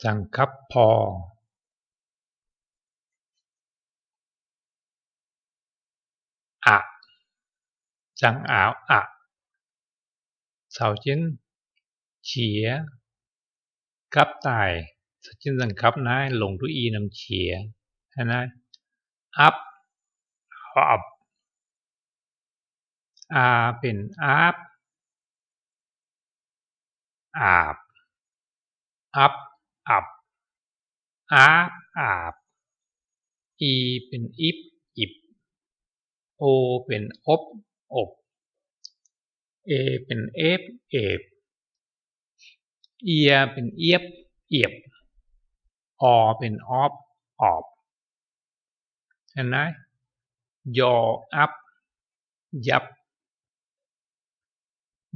Zaangc gapv por. Aqc, zaangc aaux aqc, caux jienv qiex gapv daaih, caux jienv zaangc gapv naaiv longc duqv i norm qiex. Aa, naaiv apv, apv, aa benx aapv, aapc, apv, apc, aapv, aapc, i benx ipv, ipc, o benx opv, opc, e benx epv, epc, ie benx iepv, iepc, o benx opv, opc. Naaiv, njor apv, njapv,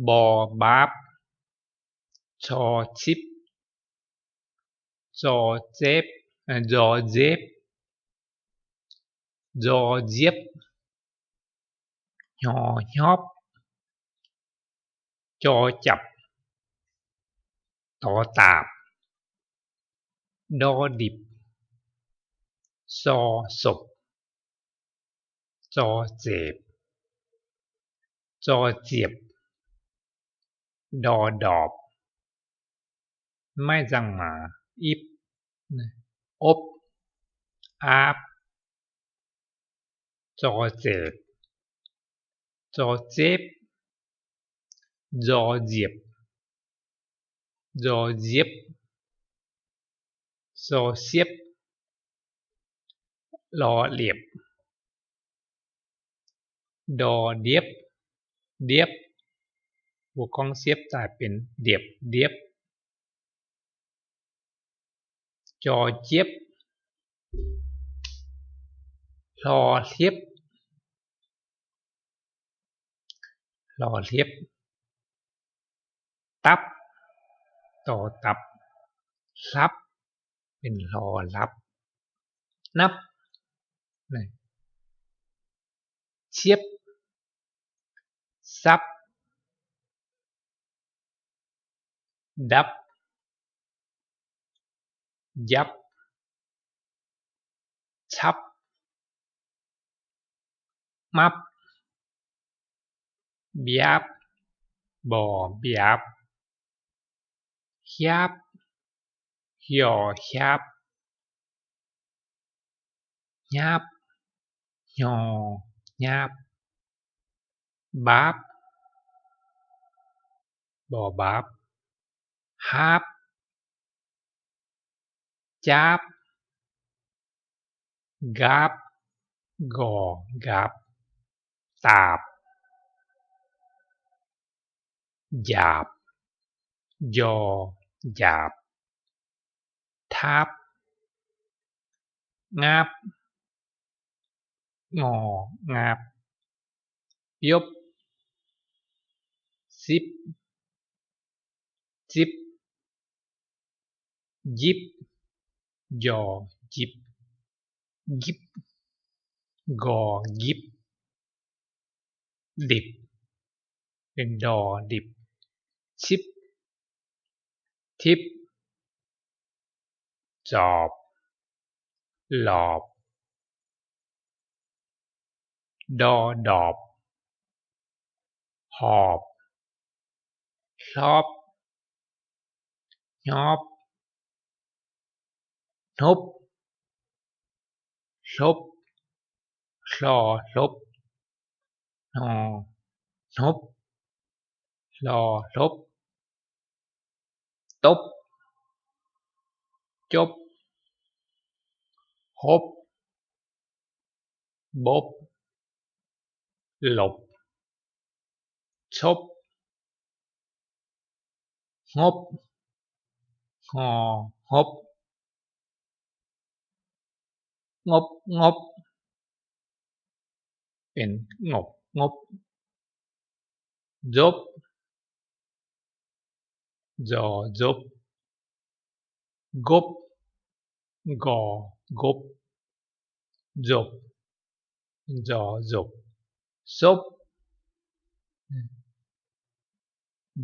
mbor mbaapv, cor cipv, zor zepv, nzor nzepv, nzor nziepv, hnyor hnyopv, jor japc, dor daapc, ndor ndipc, sor sopc, zor zepc, zor ziepc, ndor ndorpc. Maiv nzangc maaz, ipv, opv, aapv, zor zepc, zor zepv, nzor nziepc, nzor nziepv, sor siepv, lor liepc, ndor ndiepv, ndiepv, mbuo gorngv siepv daaih benx ndiepc, ndiepv, jor jiepv, hlor hliepv, hlor hliepv, dapv, dor dapc, hlapv, benx hlor hlapv, napv, ciepv, sapv, ndapv, njapv, capv, mapv, mbiaapv, mborqc mbiaapv, hiaapv, hiorqc hiaapv, hnyapv, hnyor hnyapv, mbaapv, mborqc mbaapv, haapv, jaapv, nqaapv, nqorqc nqaapv, daapc, njaapc, njor njaapc, taapv, ngaapv, ngor ngaapv, biopv, sipv, zipv, njipv, njor njipv, nqipv, nqor nqipv, ndipc, ndor ndipc, cipv, tipv, zorpc, lorpc, ndor ndorpc, horpc, hlopv, hnyopv, hnopv, hlopv, hlor hlopv, hnor hnopv, hlor hlopv, dopv, jopv, hopv, mbopv, lopc, copv, hngopv, hngor hngopv, ngopv ngopv, benx ngopc ngopv, nzopv, nzor nzopv, nqopv, nqor nqopv, nzopc, nzor nzopc, sopv,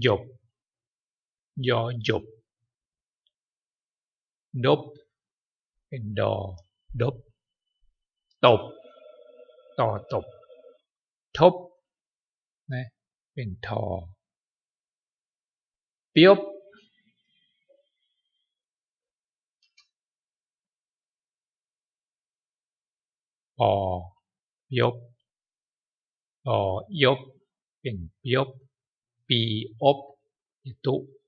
njopc, njor njopc, Ndopv, benx ndor, ndopv. Dopv, dor dopv. Topv, benx tor. Biopv, bor, biopv, bor, iopv, benx biopv. Bi, opv, duqv.